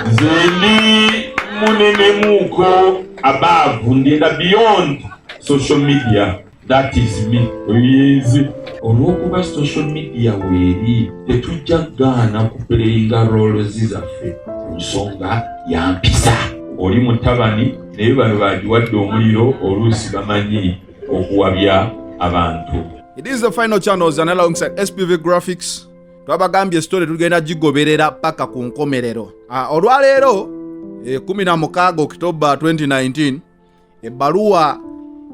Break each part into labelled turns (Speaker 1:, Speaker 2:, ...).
Speaker 1: Nze ndi munenemuuko above, ndinda beyond social media. That is me. Oyenze olw'okuba social media weeri, tetujja kugaana kuplayinga roles zaffe ku nsonga ya mpisa. Oli mutabani, naye bano bagiwadde omuliro, oluusi bamanyi okuwabya abantu.
Speaker 2: It is the final channels and alongside SPV Graphics. Twabagambye story tugenda gigoberera paka ku nkomerero. Olwaleero 16 October 2019, ebbaluwa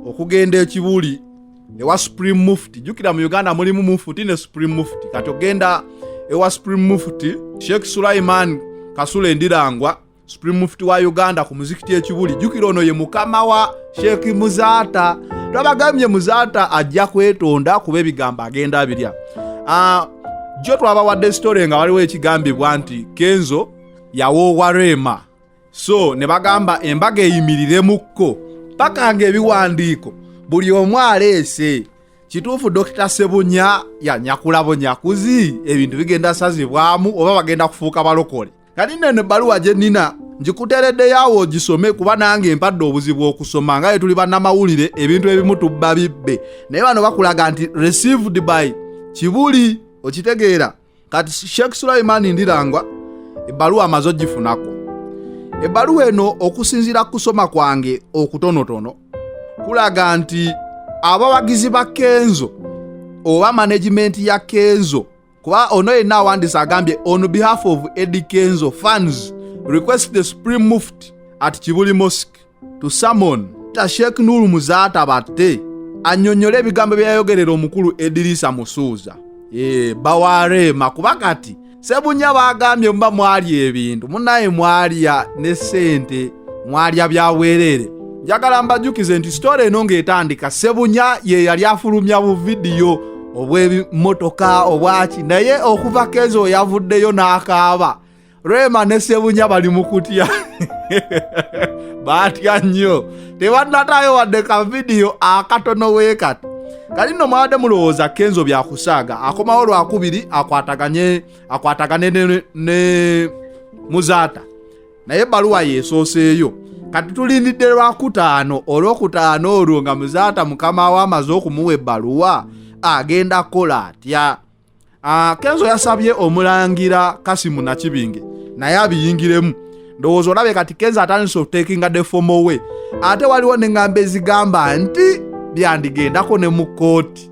Speaker 2: okugenda ekibuli ewa Supreme Mufti. Jjukira mu Uganda mulimu Mufti ne Supreme Mufti. Kati ogenda ewa Supreme Mufti Sheikh Sulaiman Kasule Ndirangwa, Supreme Mufti wa Uganda, ku muzikiti ekibuli. Jjukira ono ye mukama wa Sheikh Muzaata. Twabagambye Muzaata ajja kwetonda kuba ebigambo agenda abirya. Jo twabawadde story nga waliwo ekigambibwa nti Kenzo yawoowa Rema, so ne bagamba embaga eyimiriremukko paka ng'ebiwandiiko buli omu aleese. Kituufu Dr Sebunya yanyakula bunyakuzi, ebintu bigenda sazibwamu oba bagenda kufuuka balokole? Kati nno ebbaluwa gye nnina ngikuteereddeyo awo ogisome, kuba nange mpadde obuzibu okusoma. Nga tuli bannamawulire, ebintu ebimu tubba bibbe, naye bano bakulaga nti received by Kibuli, okitegeera? Kati Sheikh Sulaiman Ndirangwa ebbaluwa amaze ogifunako. Ebbaluwa eno, okusinziira ku kusoma kwange okutonotono, kulaga nti abawagizi ba Kenzo oba management ya Kenzo, kuba ono yenna awandiise agambye, "On behalf of Eddie Kenzo fans, request the Supreme Mufti at Kibuli Mosque to summon Sheikh Nuru Muzaata Batte annyonnyole ebigambo bye yayogerera omukulu Edirisa Musuuza, bawareema." Kuba kati Sebunya bagambye muba mwalya ebintu, munaye mwalya ne ssente, mwalya byabwereere. Njagala mbajjukize nti story eno ng'etandika, Sebunya ye yali afulumya bu vidiyo obw'ebimotoka obwaki, naye okuva Kenzo yavuddeyo n'akaaba, Rema ne Sebunya bali mu kutya, baatya nnyo, tebannataayo wadde ka vidiyo akatono. Weekati kali nno mwabadde mulowooza Kenzo byakusaaga, akomawo lwakubiri akwataganye akwatagane ne Muzaata, naye ebbaluwa yeesooseeyo. Kati tulindidde lwakutaano. Olwokutaano olwo nga Muzaata mukama we amaze okumuwa ebbaluwa, agenda kukola atya? Kenzo yasabye omulangira Kasimu Nakibinge naye abiyingiremu. Ndowooza olabye kati Kenzo atandise okutekinga the formal way. Ate waliwo neŋŋamba ezigamba nti byandigendako ne mu kkooti.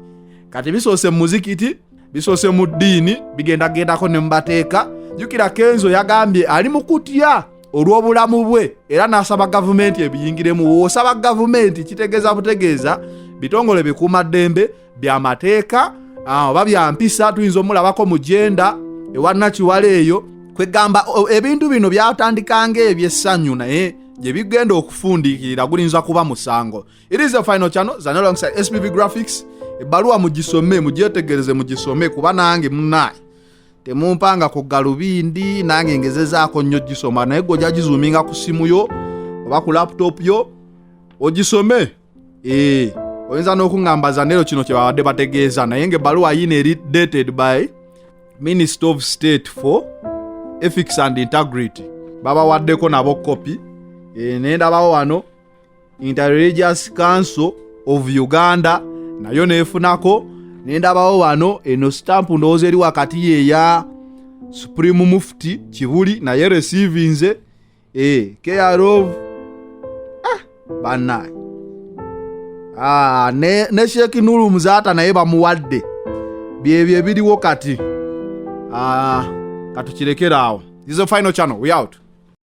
Speaker 2: Kati bisoose mu muzikiti, bisoose mu ddiini, bigendagendako ne mubateeka. Jjukira Kenzo yagambye ali mu kutya olw'obulamu bwe, era n'asaba gavumenti ebiyingiremu. W'osaba gavumenti kitegeeza butegeeza bitongole bikuumaddembe byamateeka oba byampisa. Tuyinza omulabako mu genda ewa Nakiwala eyo. Kwegamba ebintu bino byatandika ng'ebyessanyu, naye gye bigenda okufundiikirira gulinza kuba musango. It is the final channel zan alongside SPV Graphics. Ebbaluwa mugisome, mugyetegereze, mugisome, kuba nange munaye temumpanga ku galubindi, nange ngezezaako nnyo gisoma. Naye gwe ojja gizuuminga ku simu yo oba ku laptop yo ogisome. Ee, oyinza n'okuŋŋamba Zanero kino kye babadde bategeeza, naye ng'ebbaluwa yiino eri dated by Minister of State for Ethics and Integrity, babawaddeko nabo kopi. E, naye ndabawo wano Interreligious Council of Uganda nayo neefunako. Nendabawo wano eno stamp, ndowooza eri wakati yeya Supreme Mufti Kibuli, naye receivinze care of bannaye. Ne Sheikh Nuru Muzaata naye bamuwadde. Byebyo ebiriwo kati. Katukirekere awo. This is the final channel, we out.